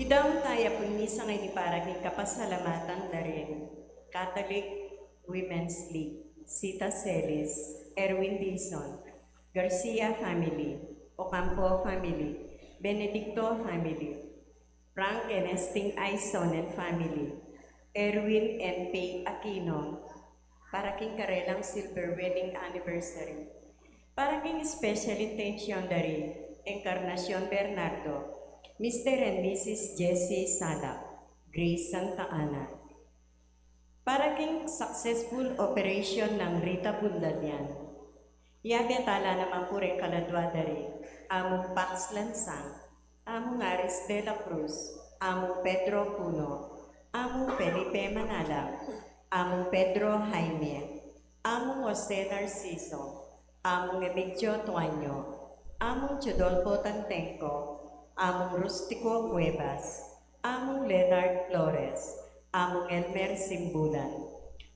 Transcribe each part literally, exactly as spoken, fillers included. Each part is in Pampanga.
Daun taya pung misa ngeni para king kapasalamatan da ring Catholic Women's League, Sita Celis, Erwin Dizon, Garcia family, Ocampo family, Benedicto family, Frank and Esting Aison and family, Erwin and Pei Aquino, para king karelang silver wedding anniversary. Para king special intention da ri Encarnacion Bernardo, Mister and Missus Jesse Salak, Grace Santa Ana. Para king successful operation nang Rita Bundalian. Yabe tala naman pu ring kaladua da ri Among Pax Lansang, Among Aris de la Cruz, Among Pedro Puno, Among Felipe Manala, Among Pedro Jaime, Among Jose Narciso, Among Emigdio Tuaño, Among Teodolfo Tantengco, Among Rustico Cuevas, Among Leonard Flores, Among Elmer Simbulan,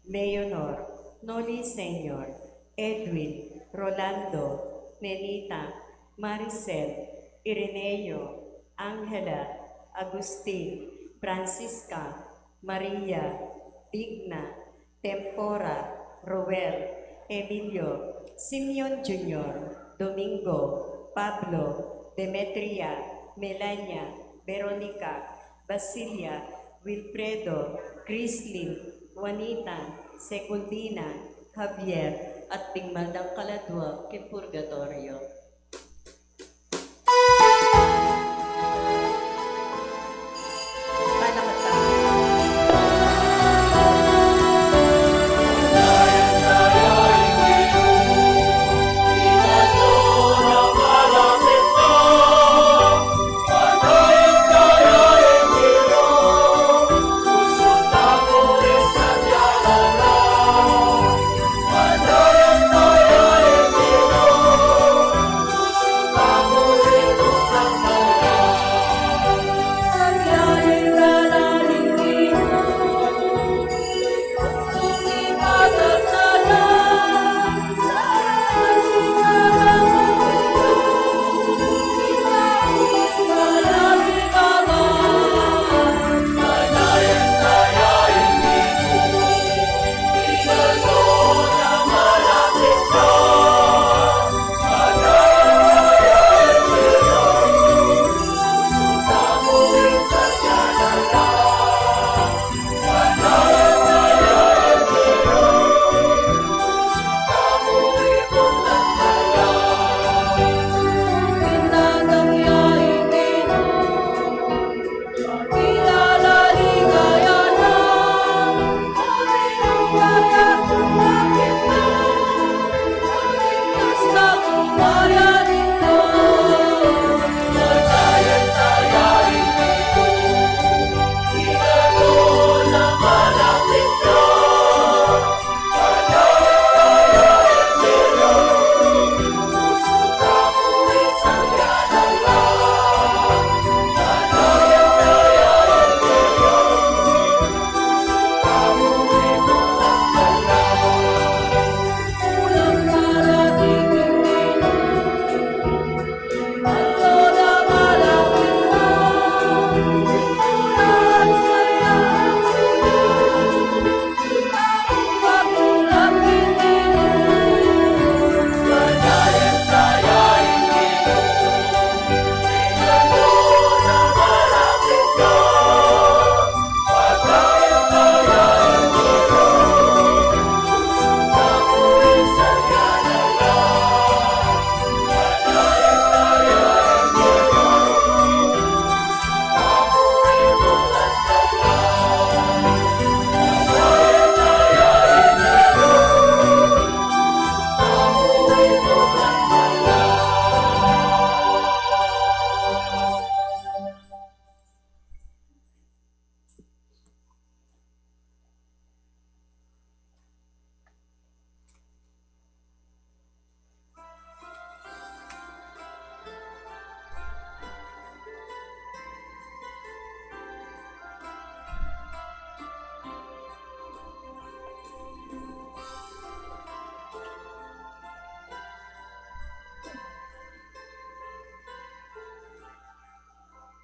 Leonor, Noli Senior, Edwin, Rolando, Nenita, Maricel, Ireneo, Angela, Agustin, Francisca, Maria, Digna, Tempora, Roel, Emilio, Simeon Junior, Domingo, Pablo, Demetria, Melania, Veronica, Basilia, Wilfredo, Crislin, Juanita, Secundina, Javier, at ding mal dang kaladua king purgatorio.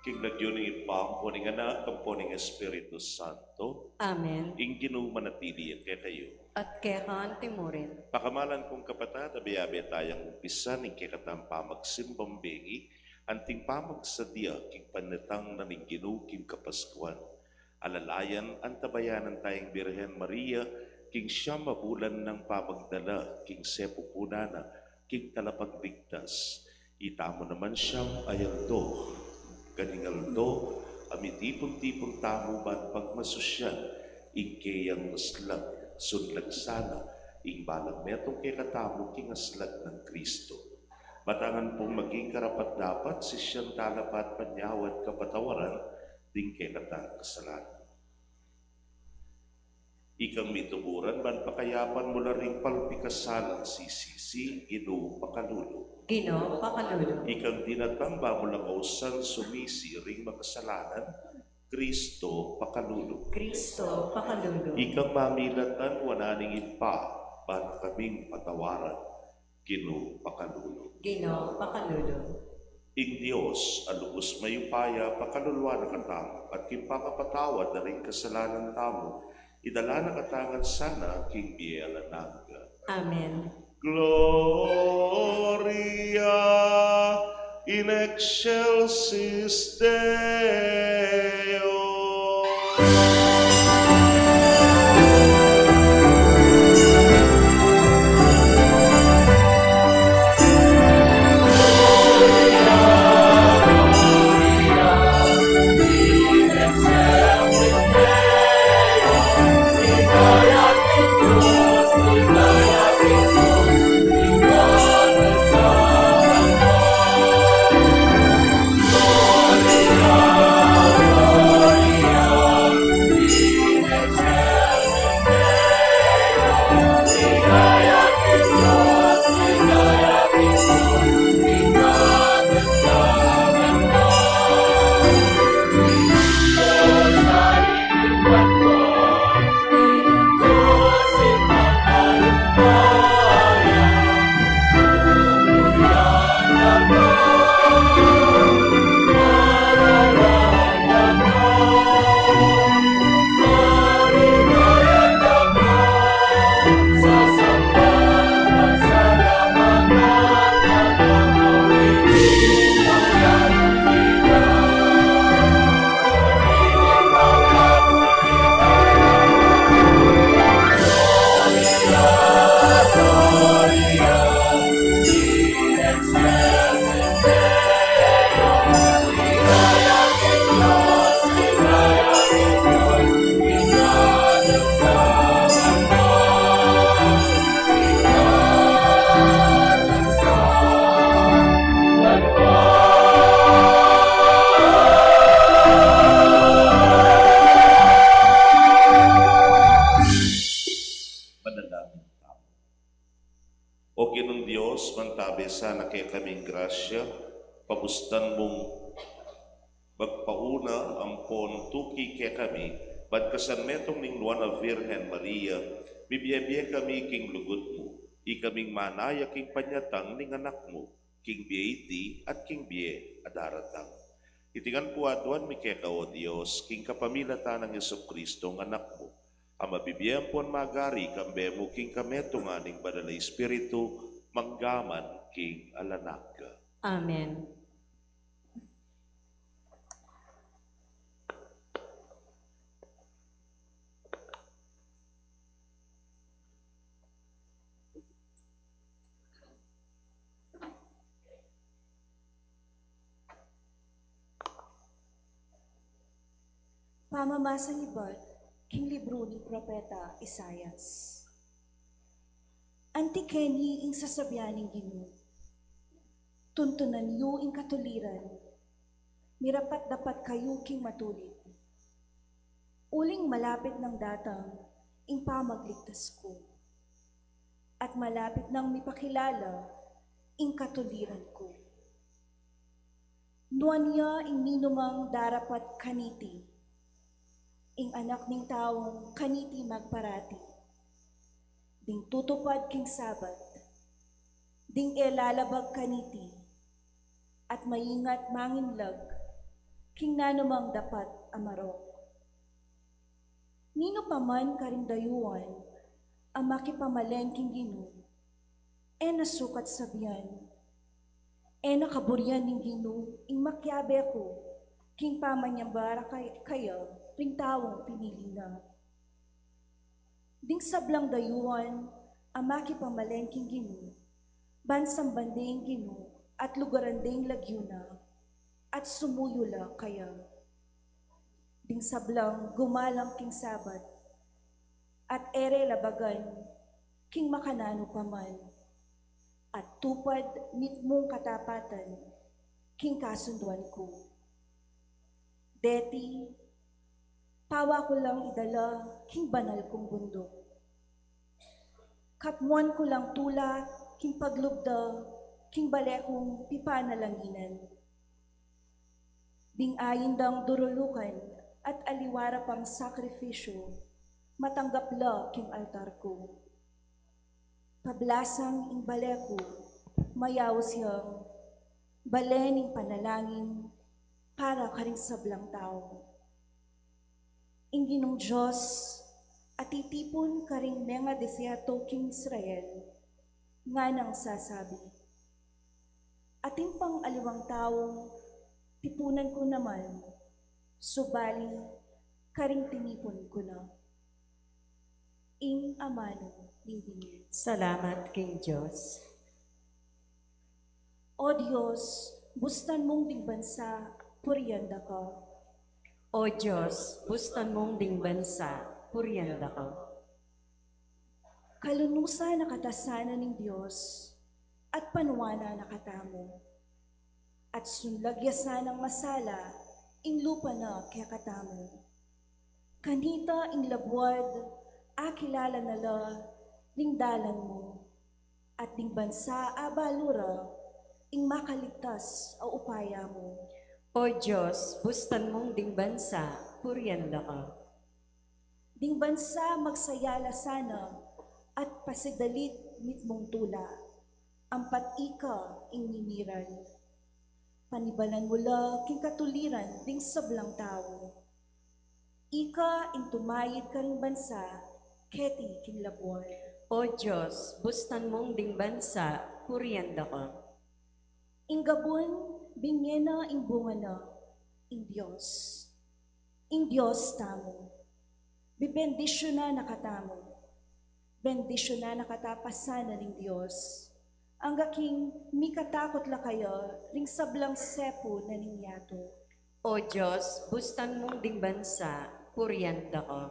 King lagyu ning Ibpa, ampo ning Anak, ampo ning Espiritu Santo. Amen. Ing Ginu manatili ya kekayu. At keka mu rin. Pakamalan kung kapatad, abe-abe tayang umpisan ing kekatang pamagsimbang bengi, anting pamagsadya king panyatang na ning Ginu king Kapaskuan. Alalayan, antabayanan tayang Birhen Maria, king siyam a bulan nang pamagdala king sepupunan na king Talapagligtas. Itamu naman siyang ayaldo, ganing aldo a mitipun-tipun tamu ban pagmasusyan ing keyang aslag, sunlag sana ing balang metung kekatamu king aslag nang Kristo. Matangan pung maging karapat-dapat, sisian tala pa at panyawad kapatawaran ding kekatang kasalanan. Ikang mituburan ban pakayapan mu la ring palpikasalang sisisi, Ginu pakalulu. Ginu pakalulu. Ikang dinatang ba mu la kausan sumisi ring makasalanan, Kristo pakalulu. Kristo pakalulu. Ikang mamilatan wanan ning Ibpa ban kaming patawaran, Ginu pakalulu. Ginu pakalulu. Ing Dios a lubus mayupaya pakaluluan na katamu, at king pakapatawad da ring kasalanan tamu, idala na katamu ngan sana king bie alang angga. Amen. Gloria in excelsis Deo. Manalangin tamu. O Ginung Dios, mantabe sana kekami ing grasya, pabustan mung magpauna ampon tuki kekami, ban kasan metung ning Nuan a Virgen Maria, mibie-bie kami king lugud mu, ikaming manaya king panyatang ning Anak mu, king bie iti at king bie a daratang. Iti ngan pu aduan mi keka, O Dios, king kapamilatan nang Jesucristo, Anak mu, a mabibie ampon magari kambe mu king kametungan ning Banal a Espiritu, mangga man king alang angga. Amen. Pamamasang ibat king libru ning propeta Isaias. Anti keni ing sasabian ning Ginu: Tuntunan yu ing katuliran, mirapat-dapat kayu king matulid. Uling malapit nang datang ing pamagligtas ku, at malapit nang mipakilala ing katuliran ku. Nuan ya ing ninumang darapat kaniti, ing anak ning taung kaniti magparati, ding tutupad king Sabat, ding e lalabag kaniti, at maingat manginlag king nanumang dapat a marok. Ninu pa man karing dayuan a makipamalyari king Ginu, e na sukat sabian, e na kaburian ning Ginu ing makiabe ku king pamanyambara kay-, kaya ring taung pinili na. Ding sablang dayuan a makipamalyari king Ginu, ban samban de ing Ginu at lugaran de ing lagyu na, at sumuyu la kaya. Ding sablang gumalang king Sabat, at e re labagan king makananu pa man, at tupad mitmung katapatan king kasunduan ku. Deti, pawa ku lang idala king banal kung bunduk. Katmuan ku lang tula king paglub da king bale kung pipanalanginan. Ding ain dang durulukan at aliwa ra pang sakrifisyu, matanggap la king altar ku. Pablasang ing bale ku, mayaus yang bale ning panalangin para karing sablang tau. Ing Ginung Dios a titipun karing mengadesierto king Israel, nganang sasabi, atin pang aliwang taung tipunan ku naman, subali karing tinipun ku na. Ing amanu ning Ginu. Salamat king Dios. O Dios, bustan mung ding bansa, purian da ka. O Dios, bustan mung ding bansa, purian da ka. Kalunusan na katasanan ning Dios, at panuanan na katamu. At sunlag ya sanang masala ing lupa na kekatamu. Kanita ing labuad, akilala na la ring dalan mu. At ding bansa abalu ra ing makaligtas a upaya mu. O Dios, bustan mung ding bansa, purian da ka. Ding bansa magsaya la sana at pasidalit mitmung tula, ampat ika ing mimiran. Panibalan mu la king katuliran ding sablang tau. Ika ing tumayid karing bansa keti king labuan. O Dios, bustan mung ding bansa, purian da ka. Ing gabun, binye na ing bunga na ing Dios. Ing Dios tamu. Bibendisyunan na katamu. Bendisyunan na kata pasanan ning Dios. Angga king mikatakut la kaya ring sablang sepu na ning yatu. O Dios, bustan mung ding bansa, purian da ka.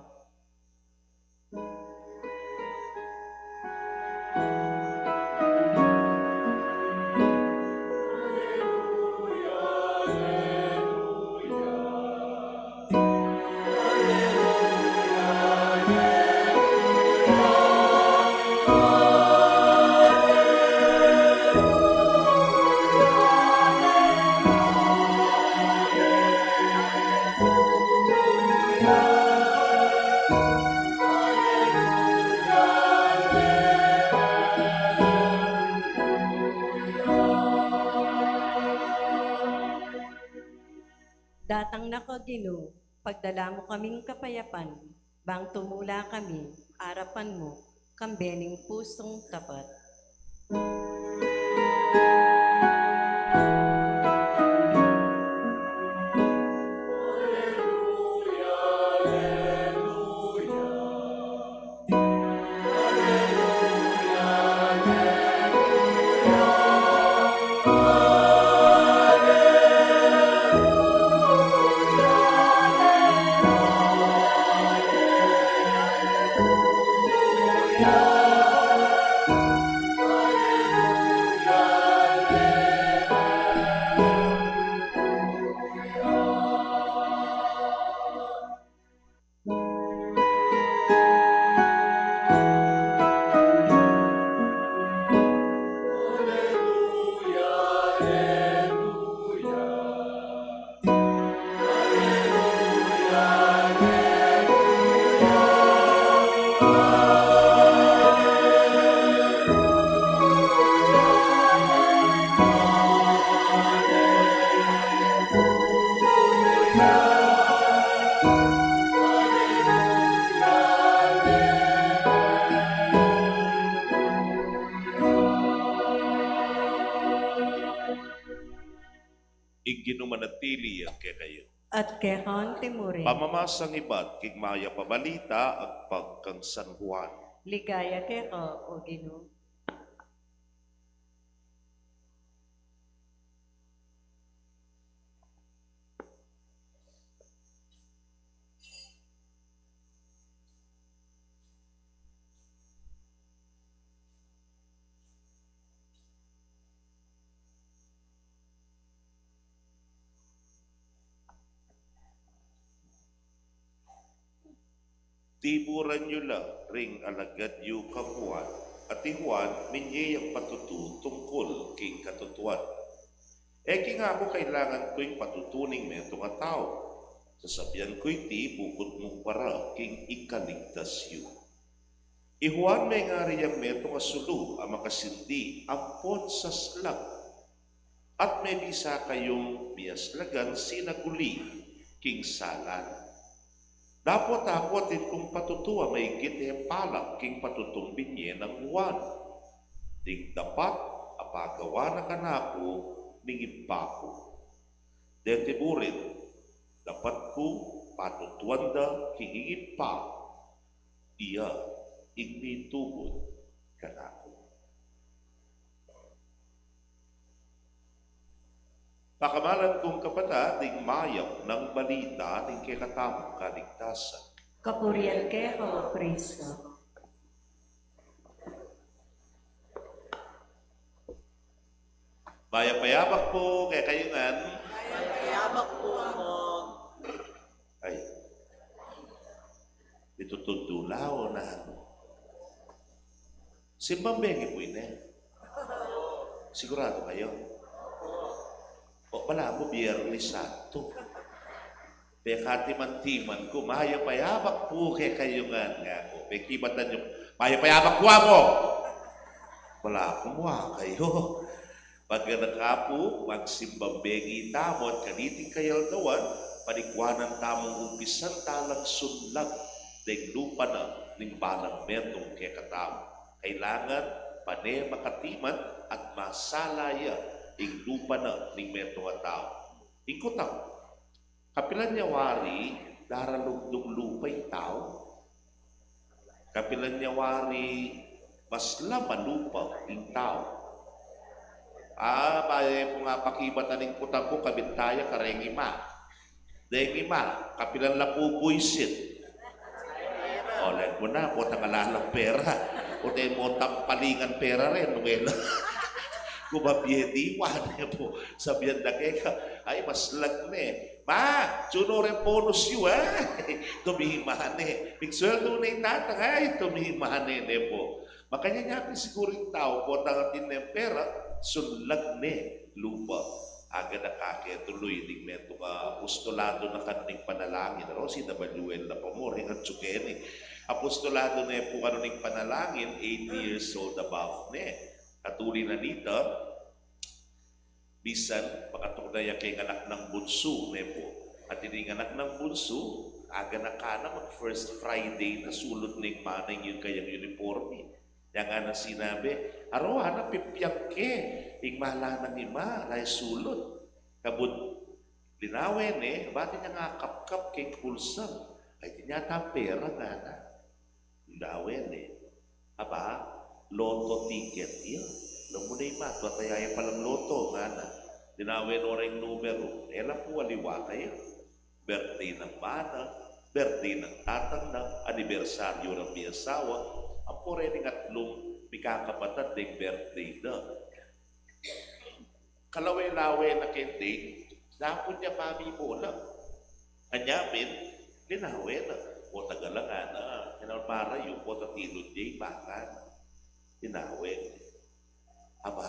Datang na ka, Ginu, pagdala mu kaming kapayapan, bang tumula kami arapan mu, kambe ning pusung tapat. Ginu manatili ya kekayu. At keka naman murin. Pamamasang ibat king mayap a balita agpang kang San Juan. Ligaya keka, O Ginu. Tiburan yu la ring alagad yu kang Juan, at i Juan minye yang patutu tungkul king katutuan. E king aku kailangan ku ing patutu ning metung a tau. Sasabian ku iti bukud mu pa ra king ikaligtas yu. I Juan mengari yang metung a sulu a makasindi ampon saslag, at mebisa kayung miyaslagan sinaguli king salan. Dapot aku atin kung patutu a maigit e palang king patutung binye nang Juan, ding dapat a pagawa na kanaku ning Ibpa ku. Deti burin, dapat ku patutuan da king Ibpa, iya ing mitubud kanaku. Pakamalan kung kapatad, ing mayap nang balita ning kekatamung kaligtasan. Kapurian keka, O Kristo. Mayap a yabak pu kekayu ngan. Mayap a yabak pu, Among. Ay. Itutundu la o nanu? Simbang bengi pu ini. Sigurado kayu? O, balamu Biernes Santo. Pekatiman-timan ku, mayap a yabak pu kekayu ngan, ngaku. Pekibatan yu, mayap a yabak pu, Among. Balamu mua kayu. Pagganaka pu, magsimbang bengi tamu at kaniting kayaldawan, paniguanan tamung umpisan ta lang sunlag deng lupa na ning balang metung kekatamu. Kailangan pane makatiman at masala ya ing lupa na ning metung a tau. Ing kutang, kapilan ya wari daralugdung lupa ing tau? Kapilan ya wari maslam a lupa ing tau? A, bayu pu nga pakibatan ing kutang ku, kabit taya kareng ima. Deng ima, kapilan la pu buisit? O, len mu na, potang ala lang pera. Potang mu tampalingan pera rin, nung ela. Kumabie diwa, ne pu. Sabian da keka, ay, maslag ne. Ma, tsu no reng bonus yu, a? Tumima ne. Migsweldo ne ing tatang, ay, tumima ne, ne pu. Makanyan ya pin siguru ing tau, potang atin neng pera, sunlag ne lupa. Agad a kaketuluy ding metung a apostolado na kanung panalangin. Aro, si W L na pa mu, ring atsu keni. Apostolado ne pu kanung panalangin, eighty years old above ne. At uli na nita, misan, makatuknay ya keng anak nang bunsu, ne pu. At ining anak nang bunsu, aga na kana, mag First Friday na, sulut ne ing manang ing kayang uniporme. Yang ngana sinabi, aro, ana, pipiang ke ing malanang ima, lai sulut. Kabud linawe ne, ba, atin yang akapkap keng pulsa. Ay, atin yatang pera, ngana. Linawe ne, aba, lotto ticket ya. Lamu ne ima, tuat ya palang lotto, ngana. Linawe no reng numeru, e la pu aliwa kaya. Birthday nang mana, birthday nang tatang na, anibersaryu nang miyasawa, ampo reng atlung mikakapatad deng birthday da. Kalawe-lawe na keng date, dapun ya pa mi bola. Anya pin, linawe na. Pota galangan na, inalmara yu, pota tinud ya ibangan. Linawe. Aba,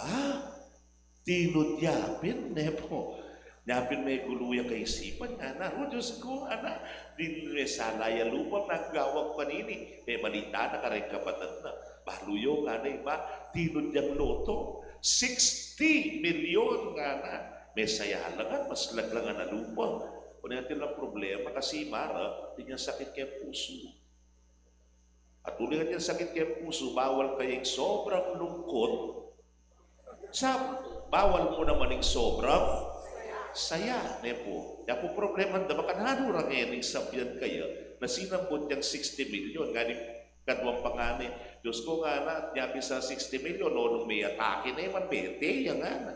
tinud ya pin, ne pu. Nya pin megulu ya kaisipan, ngana, o Dios ku, ana, ding mesala ya lupa, nagawag pa nini. Mebalita na kareng kapatad na. Balu yu, ngana, ima, tinud yang lotto. Sixty million, ngana. Mesaya la ngan, maslag la ngan a lupa. Kuning atin lang problema, kasi mara, atin yang sakit keng pusu. At uling atin yang sakit keng pusu, bawal kaya ing sobrang lungkot. Sa, bawal mu naman ing sobrang Saya, ne pu. Ya pu problema da, makananu ra ngening sabyan kaya na sinambut yang sixty million, ngana ning kaduang pangane. Diyos ku, ngana, nya bisa sixty million, o nung me atake ne man, mete ya, ngana.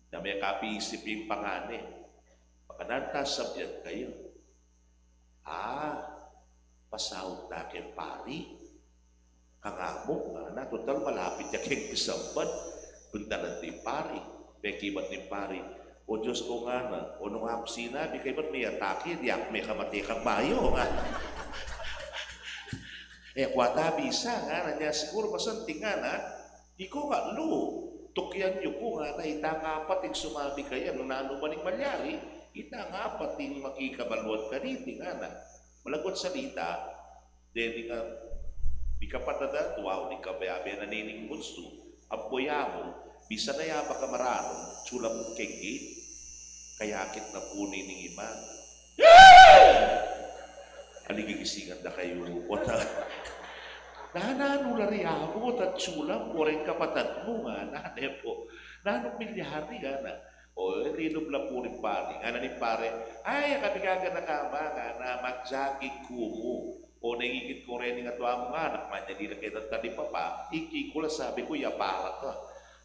Nya mekapisip ing pangane. Makananu ta sabyan kaya? Ah, pasaut na keng pari. Kangamu, ngana, total malapit ya keng pisamban. Puntalan ding pari. Mekibat ning pari, "O Diyos ku," ngana, "o nung aku sinabi, kaybat me atake, diak mekamate kang bayu," ngana. E ku ata bisa, ngana, nya siguru masanting, ngana. Ika nga lu, tukyan yu ku, ngana, itang apat ing sumami kaya, nung nanu man ing malyari, itang apat ing makikabaluan kaniti, ngana. Malagwat salita, deni nga, mikapatad a, tuaw ning kabayabe na nining bunsu, ampo ya mu, bisa na ya makamaranu, tsulam keng git, kayakit na pu nining ima. Aligigisingan da kayu, o ta. Nananu la ri amu, o ta tsulam, o reng kapatad mu, ngana, ne pu. Nanung milyari, ngana. O, linub la pu ring pari. Ngana ning pari, "Ay, akami kaganaka, ngana, magjaging ku mu. O, nengikit ku reni ing atua mung anak, manyali la keta talipapa. Iki ku la sabi ku, ya para ka."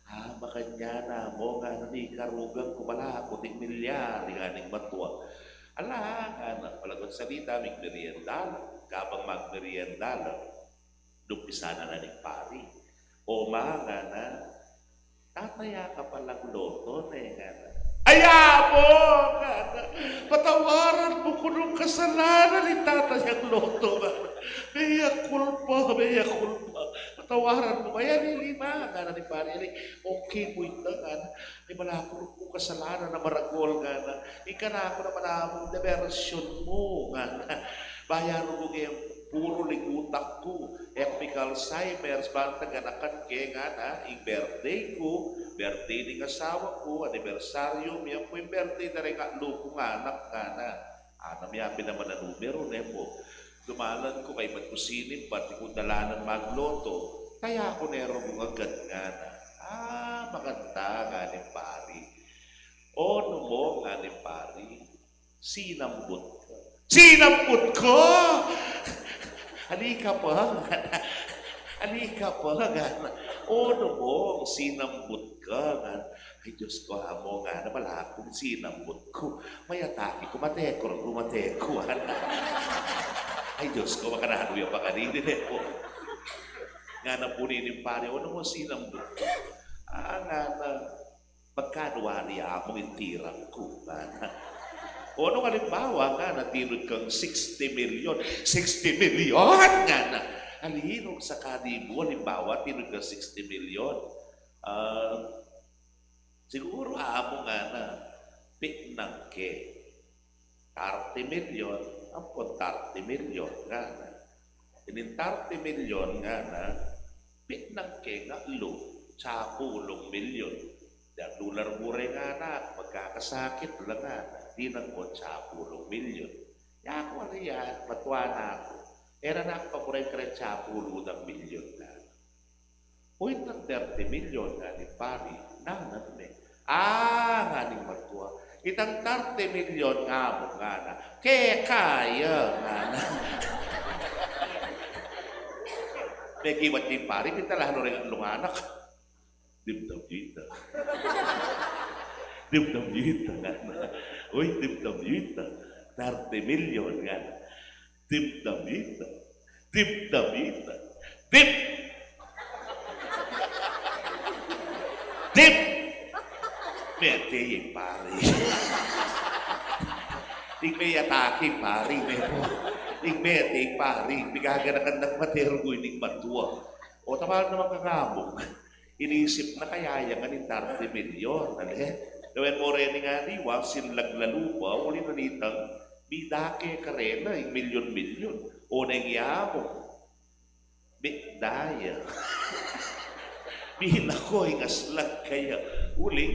"Ah, makanyan na mu," ngana, "ikarugang ku malaput ing milyari," ngana ning matua. Ala, ngana, malagwat salita, migmerienda la. Kabang magmerienda la, nung pisanan na ning pari, "O ma," ngana, "tataya ka palang loto ne," ngana. "Ay, amu," ngana, "patawaran mu ku nung kasalanan ning tatayang loto," ngana. "Mea culpa, mea culpa. Patawaran mu." "Ay, ali, ali ma," ngana ning pari, "ali, okay mu ita," ngana. "Ay, balamu ku nung kasalanan a maragul," ngana. "Ing kanaku naman amu, diversion mu," ngana. "Bayaran mu keng puru ling utak ku. E ku mika-Alzheimer's, bantang ganakan ke," ngana. "Ing birthday ku, birthday ning asawa ku, anibersaryu mi, ampo ing birthday da reng atlu kung anak," ngana. Anam ya pin naman a numeru, ne pu. Dumalan ku kaybat ku sinimbat, e ku dalanan magloto. Taya ku ne rugung agad, ngana. "Ah, makanta," ngana ning pari. "O nu mu," ngana ning pari, "sinambut ka." "Sinambut ka? Ali ka pa," ngana. "Ali ka pa," ngana. "O nu mu, sinambut ka," ngana. "Ay, Diyos ku, amu," ngana, "balamu kung sinambut ku, may atake ku, mate ku, mate ku," ngana. "Ay, Diyos ku, makananu ya pa kanini, ne pu?" Ngana pu nining pari, "O nu mu, sinambut ka?" "Ah," ngana, "magkanu wari, amu, ing tirang ku?" ngana. "O nung alimbawa," ngana, "tinud kang sixty million." "Sixty million?" ngana. "Ali, nung sakali mu, alimbawa, tinud kang sixty million. Ah, siguru amu," ngana, "pitnan ke thirty million, ampon thirty million," ngana. "Ining thirty million," ngana, "pitnan ke ing atlu, sapulung million. Deng atlu la reng anak, magkakasakit la," ngana. "Dinan kong sapulung million. Ya ku, ali ya, matua na ku. E ra naku paburen kareng sapulu dang million," ngana. "O itang thirty million," ngana ning pari, "nanan me?" "Ah," ngana ning matua, "itang thirty million nga mu," ngana, "keka ya," ngana. Mekibat ing pari, pintala no reng atlung anak. "Dimdam yu ita. Dimdam yu ita," ngana. "Uy, dimdam yu ita. Thirty million," ngana. "Dimdam yu ita. Dimdam yu ita. Dim!" "Dim!" Mete ya ing pari. Ing me atake ing pari, ne pu. Ing mete ing pari, pigaganakan nang mate rugu ining matua. O, tabal naman kangamu. Inisip na kaya ya ngan ing thirty million, ale? Gawan mu reni ngan iwa, sinlag la lupa, uli na nitang midake karela ing milyon-milyon. O neng yamu, mikdaya. Milako ing aslag kaya. Uling,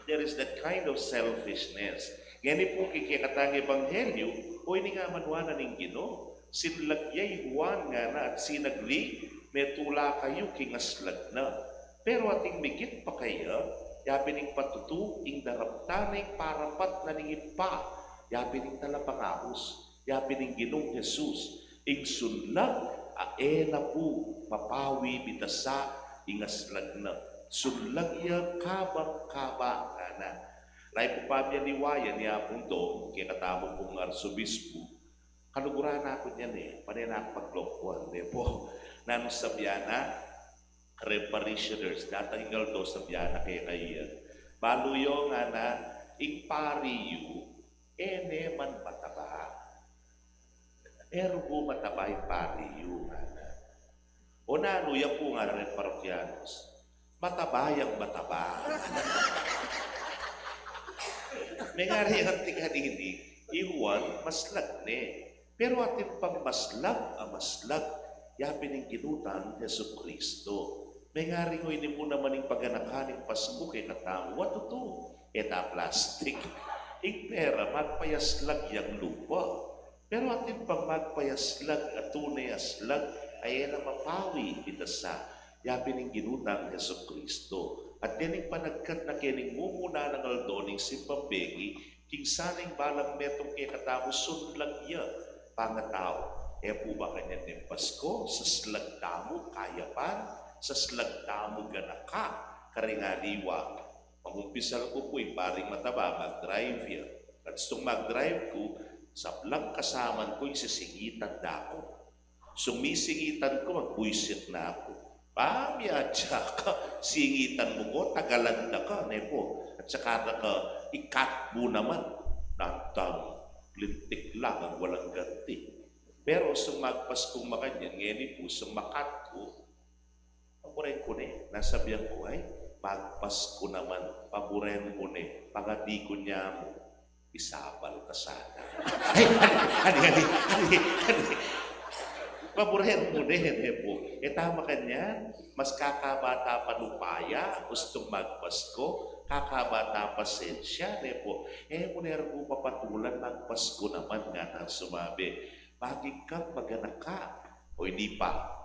there is that kind of selfishness. Ngeni pu kekatang ebanghelyo, o ini nga manuan ning Ginu, sinlag ya i Juan ngana at sinagli, metula kayu king aslag na. Pero ating migit pa kaya, Ya pin ing patutu, ing daraptan na ing parapat na ning Ibpa, ya pin ing Talapangaus, ya pin ing Ginung Jesus, ing sunlag a e na pu mapawi, bita sa ing aslag na, sunlag ya kabang-kaba, ngana. Rai pu pamialiwa ya ni Apung Dong kekatamu pung arsobispu, kaluguran na ku niyan e, pane na ku paglokuan, ne pu. Nanu sabyan na, kareng parishioners, datang ing aldo sabyan na kekaya, balu yu, ngana, ing pari yu, e ne man mataba. E rugu mataba ing pari yu, ngana. O nanu ya pu, ngana reng parokyanos. Mataba yang mataba. Mengari anti kanini, i Juan maslag ne. Pero atin pang maslag a maslag, ya pin ing Ginu tang Jesucristo. Mengari ngan ini mu naman ing paganakan ning Pasku kekatamu, wa tutu, e ta plastik. Ing pera, magpayaslag yang lupa. Pero atin pang magpayaslag a tune a slag a e na mapawi, bita sa, ya pin ing Ginu tang Jesucristo. At dening panagkat na kening mumuna nang aldo ning simbang bengi, king sana ing balang metung kekatamu sunlag ya, pangatau. E pu ba kanyan ning Pasku, saslag tamu kayapan, saslag tamu ganaka, karing aliwa. Mangumpisal ku pu, ing paring mataba, mag-drive ya. At sung mag-drive ku, sablang kasaman ku, ing sisingitan da ku. Sung misingitan ku, magbuisit na ku. Pamiatsa ka, singitan mu ku, tagalan da ka, ne pu. At saka da ka ikat mu naman. Nantang lintik lang ang walang ganti. Pero sung magpas ku makanyan, ngeni pu, sung makat ku, paburen ku ne, nasabyan ku, ay, magpas ku naman, paburen mu ne, pagadi ku nya mu, isabal ka sana. Ay, ani, ani, ani, ani, ani. Paburen mu ne, ne pu. E ta makanyan, mas kakabata pa nupaya, ustung magpas ku, kakabata pasensya, ne pu. E mu ne rugu papatulan, magpas ku naman, ngana nang sumabi. Maging kang maganaka. O ini pa,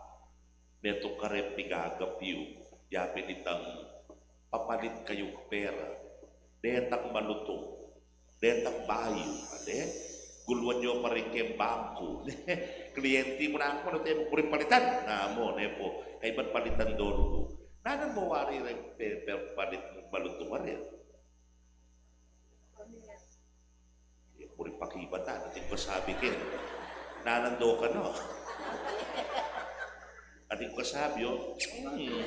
metung kareng pigagapi yu, ya pin itang papalit kayu pera, detang malutung, detang bayu, ade, guluan yu pa rin keng bangku. Klienti mu na, aku, malutung, e mu ku rin palitan, ngana mu, ne pu, kaybat palitan do rugu. Nanan mu wari reng pe-, pe-, palit malutung a rin? E mu rin pakibatan, atin ku sabi ke. Nanan do kanu? Atin ku sabi, o. Hmm.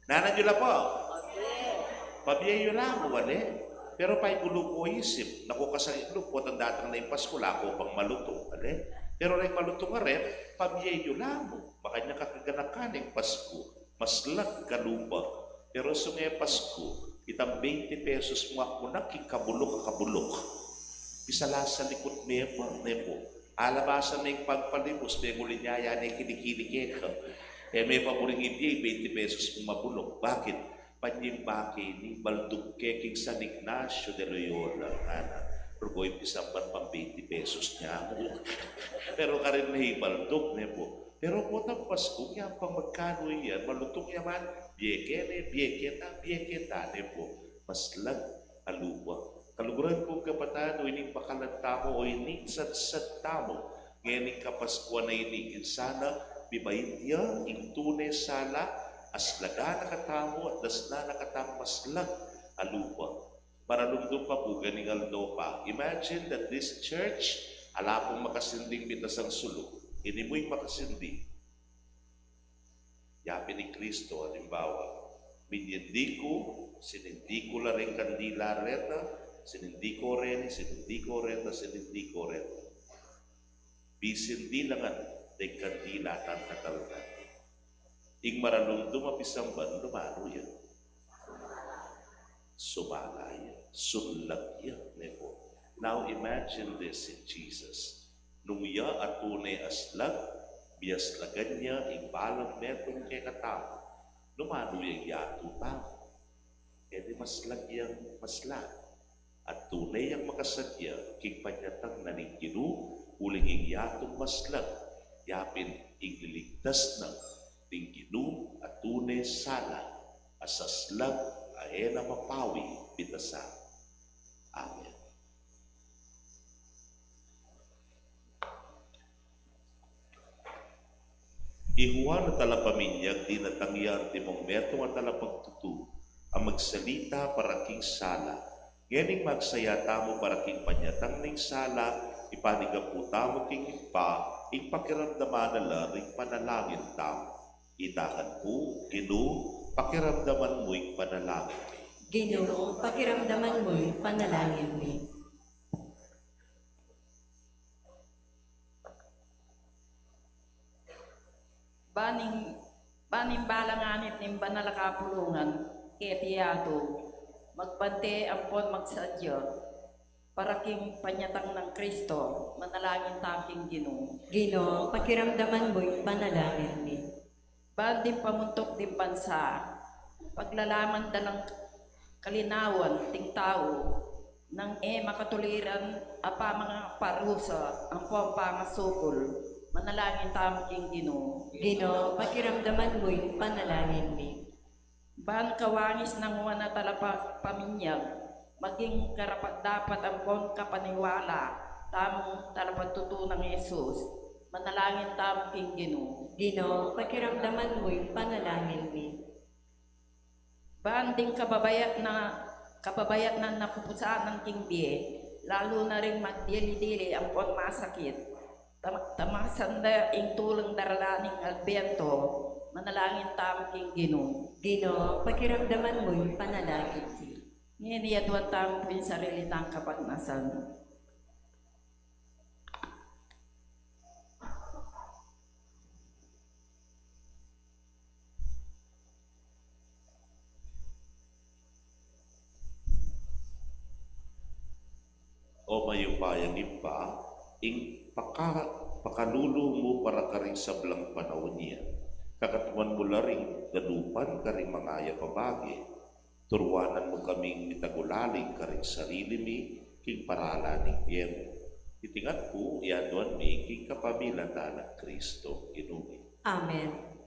Nanan yu la pu? Pabie yu la mu, ale? Pero pay bulu ku isip, naku, kasakit lub ku, potang datang na ing Pasku, ala ku pang malutung, ale? Pero reng malutung a rin, pabie yu la mu. Makanyan ka, kaganakan ning Pasku, maslag kalupa. Pero sung e Pasku, itang twenty pesos mu, aku na, king kabuluk a kabuluk. Pisalasalikut me pa, ne pu. Alabasan me ing pagpalimus, menguli ne ya ne kilikili keka. E me pa buring ibie ing twenty pesos mung mabuluk. Bakit? Panyimba ke ini, baldug ke king San Ignacio de Loyola, ngana. Rugu ing pisamban pang twenty pesos nya mu. Pero karin ne ibaldug, ne pu. Pero potang Pasku, nya pang magkanu yan, malutung ya man, bie ke ne, bie ke ta, bie ke ta, ne pu. Maslag a lupa. Kaluguran kung kapatad, o ining bakalan tamu, o ining sadsad tamu ngening Kapaskuan a ini, ing sana mibait ya ing tune sala, aslagan na katamu, at dasnan na katang maslag a lupa. Maralumdum pa pu, ganing aldo pa. Imagine that this church, ala pung makasinding mitasang sulu. Ini mu ing makasindi. Ya pin i Kristo, alimbawa, minyindi ku, sinindi ku la ring kandila reta, sinindi ku reni, sinindi ku reta, sinindi ku reta. Bisindi la ngan deng kandila tang katalnan. Ing maralumdum a pisamban, lumanu ya. Sumala ya, sunlag ya, ne pu. Now imagine this in Jesus. Nung ya a tune a slag, miyaslagan ya ing balang metung kekatamu, lumanu yang yatu tamu. E di maslag yang maslag. At tune yang makasadya king panyatang na ning Ginu, uling ing yatung maslag, ya pin ing liligtas na Ing Ginu a tune sala, a saslag a e na mapawi, bitasa. Amen. I Juan a talapaminyag, dinatang ya antimong metung a talapagtutu a magsalita para king sala. Ngening magsaya tamu para king panyatang ning sala, ipanyawad tamu king Ibpa, ing pakiramdaman na la ring panalangin tamu. Itakan pu, Ginu, pakiramdaman mu ing panalangin mi. Ginu, pakiramdaman mu ing panalangin mi. Ban ing, ban ing balang anit ning banal a kapulungan keti yatu, magbante ampon magsadya para king panyatang nang Kristo, manalangin tamu king Ginu. Ginu, pakiramdaman mu ing panalangin mi. Ban ding pamuntuk ding bansa, paglalaman da nang kalinawan ding tau, nang e makatuliran a pamangaparusa ampon pangasukul, manalangin tamu king Ginu. Ginu, pakiramdaman mu ing panalangin mi. Ban kawangis nang Juan a talapaminyag, maging karapat-dapat ampon kapaniwala tamung talapagtutu nang Jesus, manalangin tamu king Ginu. Ginu, pakiramdaman mu ing panalangin mi. Ban ding kababayat na, kababayat na napupusanan king bie, lalu na ring magdili-dili ampon masakit, tam-, tamasan da ing tulung daralan ning Adbento, manalangin tamu king Ginu. Ginu, pakiramdaman mu ing panalangin mi. Ngeni aduan tamu pu ing sarili tang kapagnasan. O mayupayang Ibpa, ing paka-, pakalulu mu para karing sablang panaun ya, kakatuan mu la ring danupan karing mangayap a bage. Turuanan mu kaming mitagulaling karing sarili mi king paralan ning bie mu. Iti ngan pu i aduan mi king kapamilatan nang Kristo Ginu mi. Amen.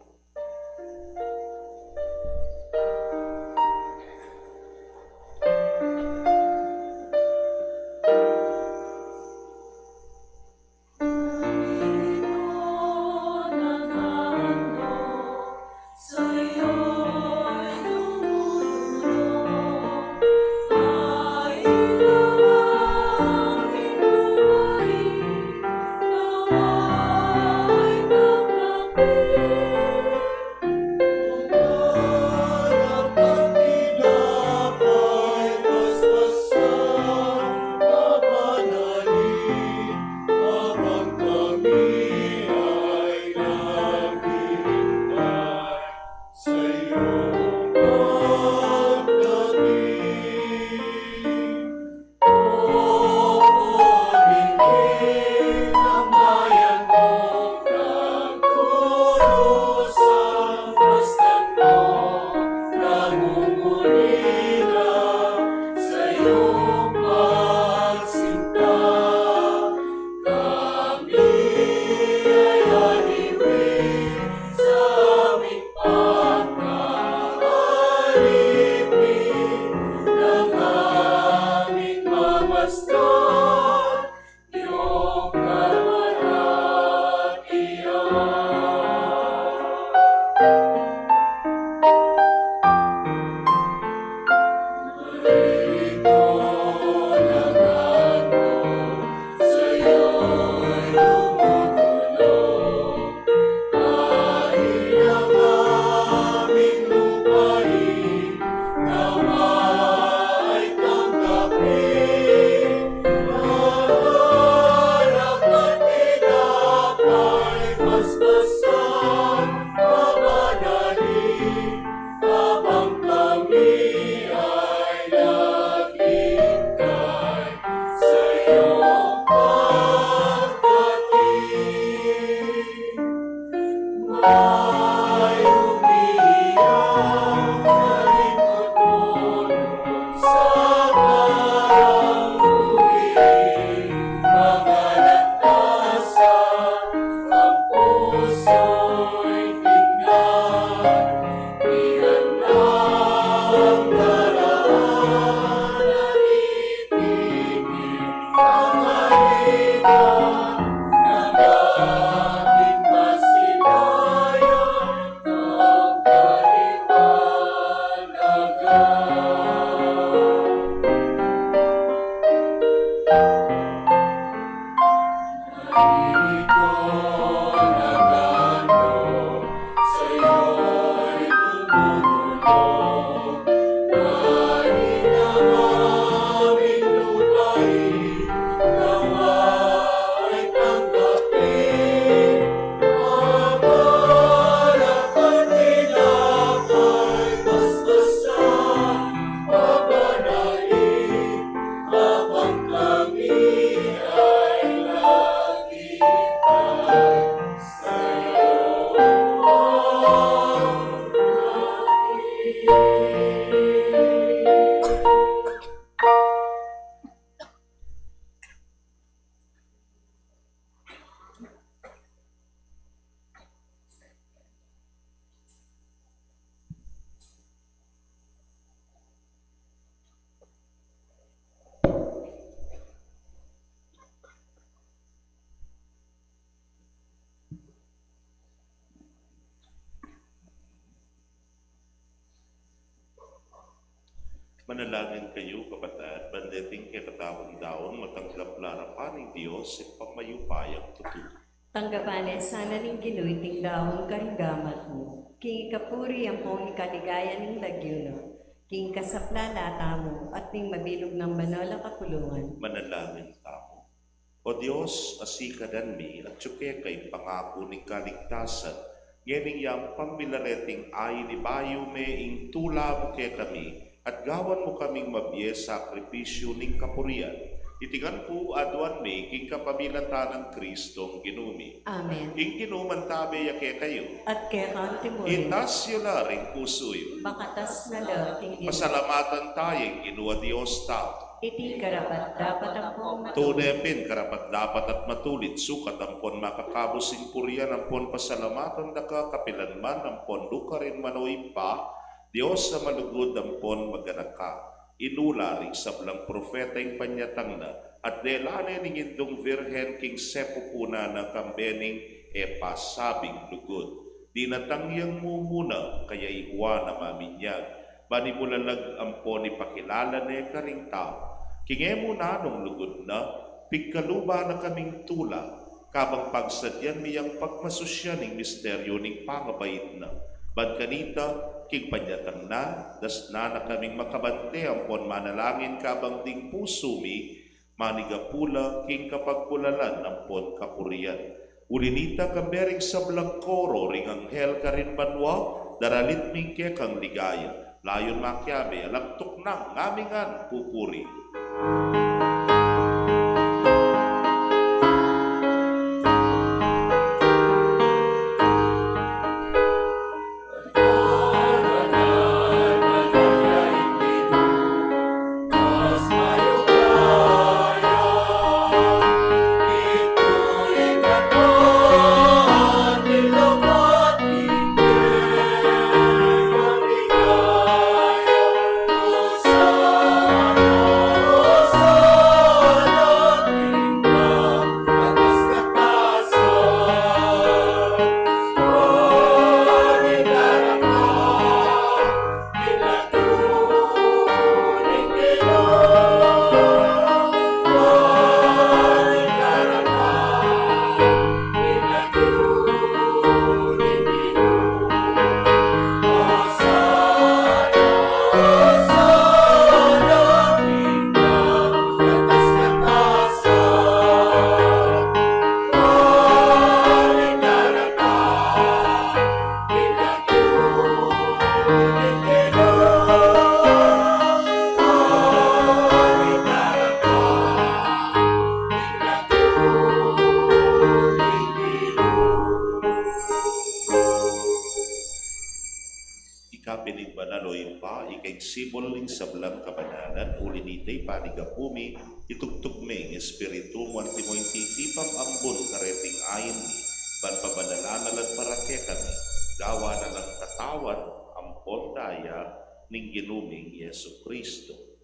Manalangin kayu, kapatad, ban deting kekatamung daun matanggap la arapan ning Dios, Ibpang mayupayang tutu. Tanggapan na sana ning Ginu iting daun karing gamat mu, king ikapuri ampon ikaligaya ning lagyu na, king kasaplalan tamu at ning mabilug nang banal a kapulungan. Manalangin tamu. O Dios, asikadan mi atyu keka ing pangaku ning kaligtasan, ngening yang pamilareting ain, ibayu me ing tula mu kekami, at gawan mu kaming mabie sakripisyu ning kapurian. Iti ngan pu aduan mi king kapamilatan nang Kristong Ginu mi. Amen. Ing Ginu mantabe ya kekayu. At keka mu rin. Itas yu la ring pusu yu. Makatas na la king Ginu. Pasalamatan taya ing Ginu a Dios tamu. Iti karapat-dapat ampon matutu. Tune pin karapat-dapat at matulid, sukat ampon makakabus ing purian ampon pasalamatan da ka kapilan man ampon nukarin man, o Ibpa, Dios a malugud ampon maganaka. Inula ring sablang propeta ing panyatang na, at dela ne ning Indung Virgen king sepupunan na kambe ning e pasabing lugud. Dinatang yang mumuna kaya i Juan a Maminyag, ban ibulalag ampon ipakilala ne karing tau. King e mu nanung lugud na, pigkaluban na kaming tula, kabang pagsadyan mi yang pagmasusyan ning misteryu ning pangabait na. Ban kanita, king panyatang na, dasnan na kaming makabante ampon manalangin kabang ding pusu mi manigapu la king kapagkulalan ampon kapurian. Uli nita, kambe ring sablang koro ring anghel karin banua, daralit mi ing kekang ligaya. Layun makiabe, alang tuknang, ngamingan pupuri. Ika pin ing banal, o Ibpa, ika ing simbulu ning sablang kabanalan, uli nita ipanigapu mi, itubud me ing Espiritu mu antimo ing titipang ambun kareting ain mi, ban pabanalan na la para kekami, gawan na lang katawan ampon daya ning Ginu ming Jesucristo.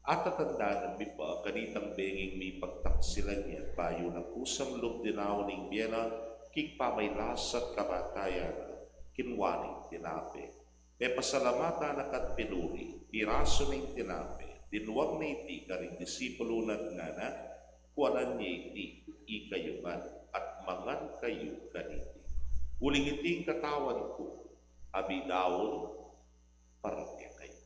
Atatandanan mi pa kanitang benging mipagtaksilan ya, bayu na kusang lub dinaun ing bie na king pamailas at kamatayan, kinua ne ing tinape. Pepasalamatan na ka't pinuri, pirasu ne ing tinape, dinwang ne iti karing disipulu na at ngana, kuanan ye iti ikayu ngan, at mangan kayu kaniti. Uling iti ing katawan ku, a midaun para kekayu.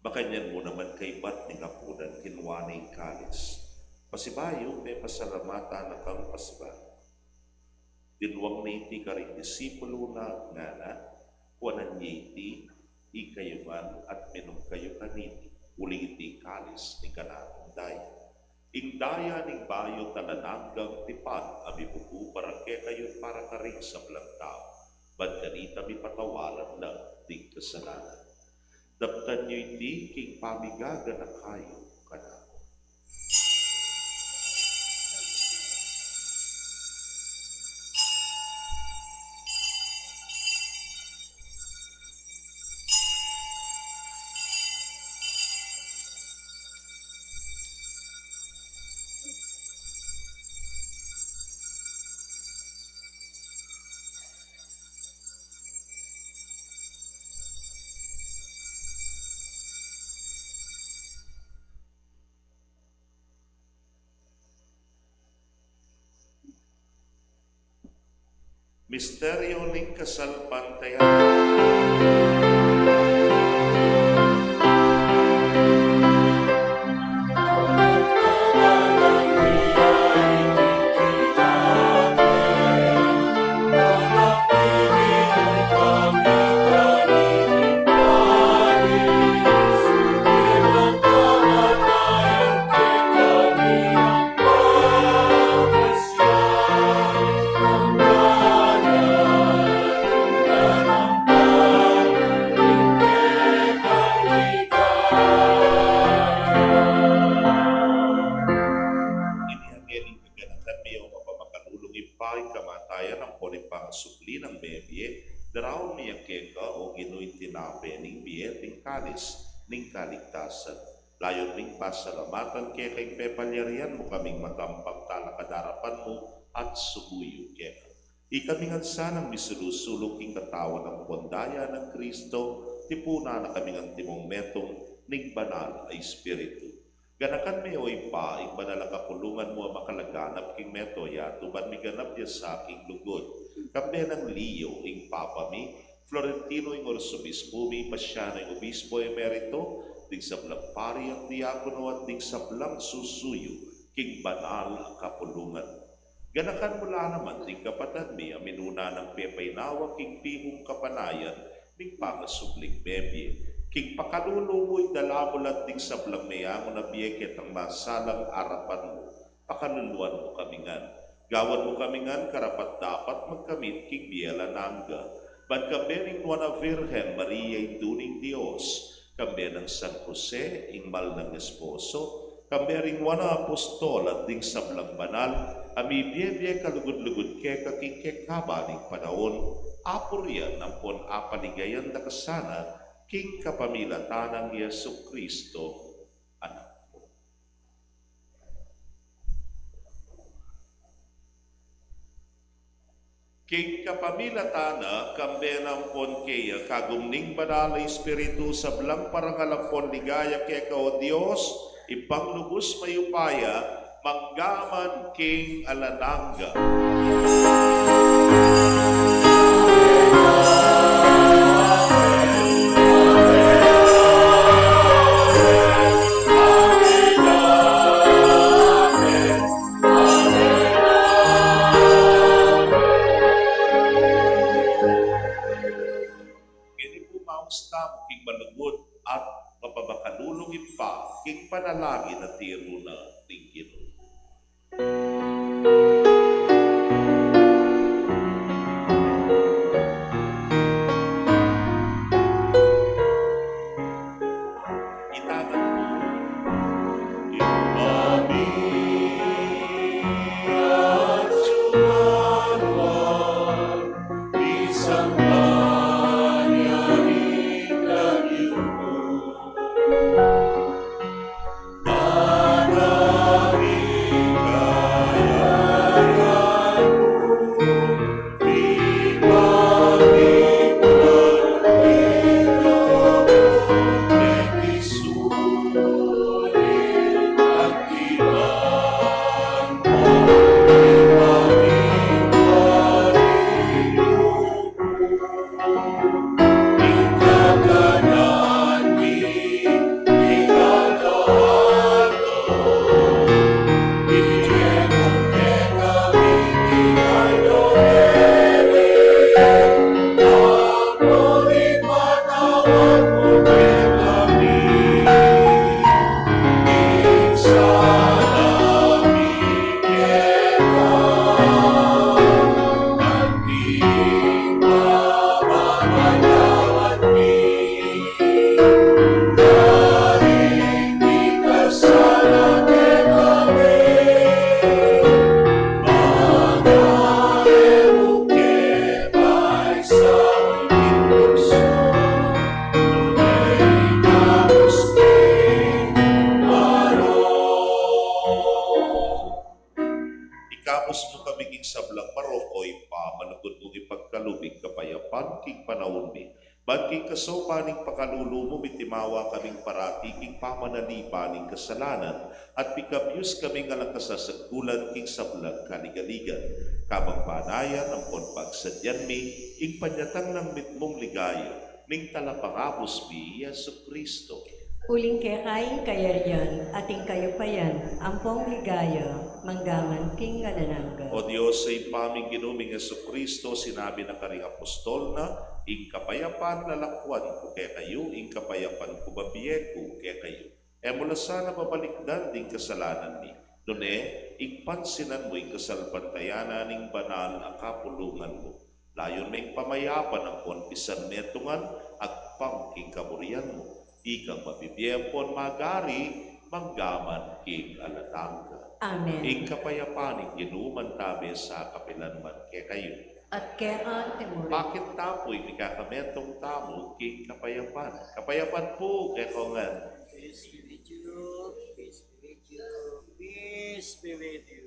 Makanyan mu naman kaybat ning apunan, kinua ne ing kalis. Pasibayu, pepasalamatan na kang pasibayu. Dinwang ne iti karing disipulu na, ngana, kuanan ye iti, ikayu ngan, at minum kayu kaniti, uling iti ing kalis ning kananung daya. Ing daya ning bayu at alang anggang tipan, a mibubu para kekayu at para karing sablang tau. ban kanita mipatawaran na ding kasalanan. Daptan yu iti king pamigaganaka yu kanaku. Misteryu ning kasalpantayanan. Ini ing anghel ning kaganakan mi, o mapamakalulung Ibpa, ing kamatayan ampon ing pangasubli nang mebie. Daraun mi ya keka, o Ginu, ing tinape ning bie at ing kalis ning kaligtasan. Layun ming pasalamatan keka ing pepalyarian mu kaming matampang talakad king arapan mu at sumuyu keka. Ikami ngan sanang misulu-sulu king katawan ampon daya nang Kristo, tipunan na kaming antimong metung ning Banal a Espiritu. Ganakan me, o Ibpa, ing banal a kapulungan mu a makalaganap king meto yatu, ban miganap ya sa king lugud, kambe nang Leo ing Papa mi, Florentino ing Arsobispo mi, Pasiano ing Obispo Emerito, ding sablang pari at diakono, at ding sablang susuyu king banal a kapulungan. Ganakan mu la naman ding kapatad mi a minuna nang pepainawa king pihung kapanayan ning pangasubling mebie. King pakalulu mu, idala mu la ding sablang meangu na bie ketang masalang arapan mu. Pakaluluan mu kami ngan. Gawan mu kami ngan karapat-dapat magkamit king bie alang angga, ban kambe ning Nuan a Virgen Maria, Indu ning Dios, kambe nang San Jose, ing mal nang esposo, kambe ring Nuan a Apostol at ding sablang banal a mibie-bie kalugud-lugud keka king kekaba ning panaun, apurian ampon apaligayan da ka sana king kapamilatan nang Jesucristo, Anak mu. King kapamilatan na, kambe na ampon keya, kagum ning Banal a Espiritu, sablang parangal ampon ligaya keka, o Dios, Ibpang lubus mayupaya, mangga man king alang angga. Ngeni pu, maus tamu king malugud at mapamakalulung Ibpa, king panalangin a tiru na ning Ginu. Itagan mu. Ibpa mi, atsu ka banua, misamban ya ing lagyu mu. Datang ing kayarian king sablang marok, o Ibpa, malugud mung ipagkalub ing kapayapan king panaun mi. Ban king kasaupan ning pakalulu mu, mitimawa kaming parati king pamanalipan ning kasalanan, at mikabyus kaming alang kasasagkulan king sablang kaligaligan. Kabang panayan ampon pagsadyan mi ing panyatang nang mitmung ligaya ning Talapagkabus mi, Jesucristo. Uling keka ing kayarian, at ing kayupayan, ampong ligaya, manggaman king alang angga. O Dios a Ibpa ming Ginu ming Jesucristo, sinabi na karing apostol na, "Ing kapayapan lalakwan ku kekayu, ing kapayapan ku babie ku kekayu." E mu la sana babalikdan ding kasalanan mi, nune ing pansinan mu ing kasalpantayanan ning banal a kapulungan mu. Layun meng pamayapan ampon pisan metungan agpang king kaburian mu. Ikang mabibie ampon mag-ari manggaman king alang angga. Amen. Ing kapayapan ning Ginu mantabe sa kapilan man kekayu. At keka mu rin. Pakit ta pu ing mikakametung tamu king kapayapan. Kapayapan pu kekongan. Peace be with you, peace be with you, peace be with you.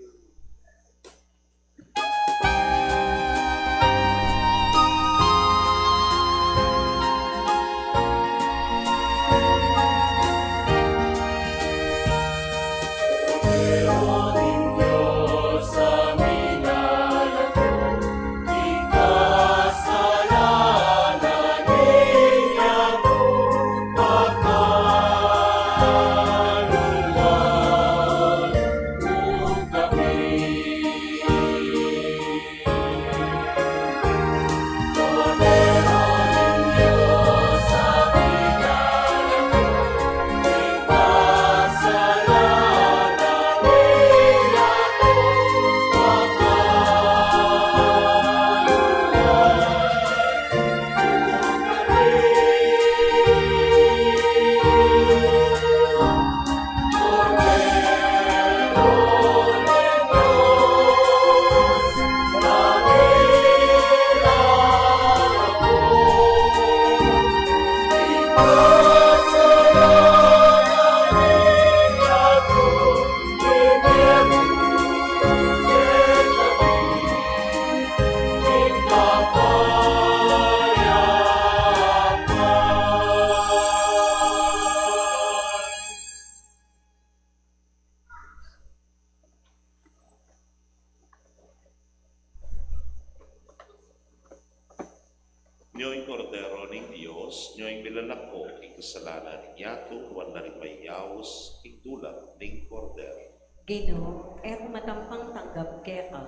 Nyo ing Kordero ning Dios, nyo ing milalako king kasalanan ning yatu, nuan na ring mayaus king dulang ning Kordero. Ginu, e ku matampang tanggap keka,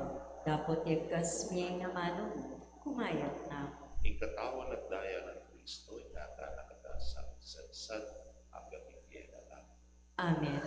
dapot yagkas mu ing amanu mu, kumayap na ku. Ing katawan at daya nang Kristo, ingatan na kata sa misansal anggang king bie na alang angga. Amen.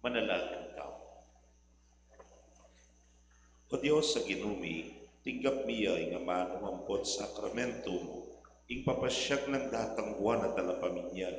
Manalangin tamu. O Dios a Ginu mi, tinggap mi ya ing amanung ampon sakramentu mu, ing papasyag nang datang buwan a talapaminyal.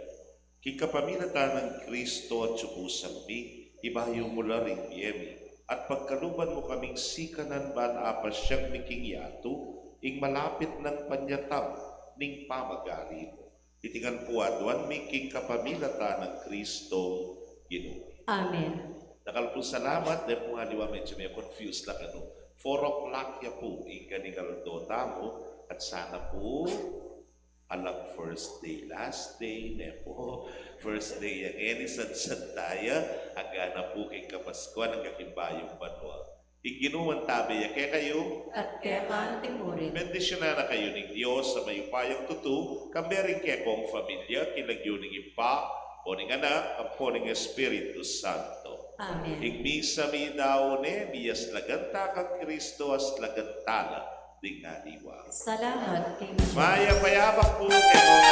King kapamilatan nang Kristo atyu mu, Santo, ibayu mu la ring bie mi, at pagkaluban mu kaming sikanan ban apasyag mi king yatu ing malapit nang panyatang ning pamagari mu. Iti ngan pu aduan mi king kapamilatan nang Kristong Ginu mi. Amen. Dakal pung salamat. De pu, aliwa medyu me-confuse la kanu. Four o'clock ya pu ing kaning aldo tamu, at sana pu alang first day, last day, ne pu. First day ya ngeni, sansan taya, agana pu king Kapaskuan, angga king bayung banua. Ing Ginu mantabe ya kekayu. At keka anti murin. Bendisyunan na kayu ning Dios a mayupayang tutu, kambe ring kekong pamilya, king lagyu ning Ibpa, ampo ning Anak, ampo ning Espiritu Santo. Amen. Ing misa mi dau ne, miyaslagan ta kang Kristo, aslagan ta la ding aliwa. Salamat king Dios. Mayap a yabak pu kekong.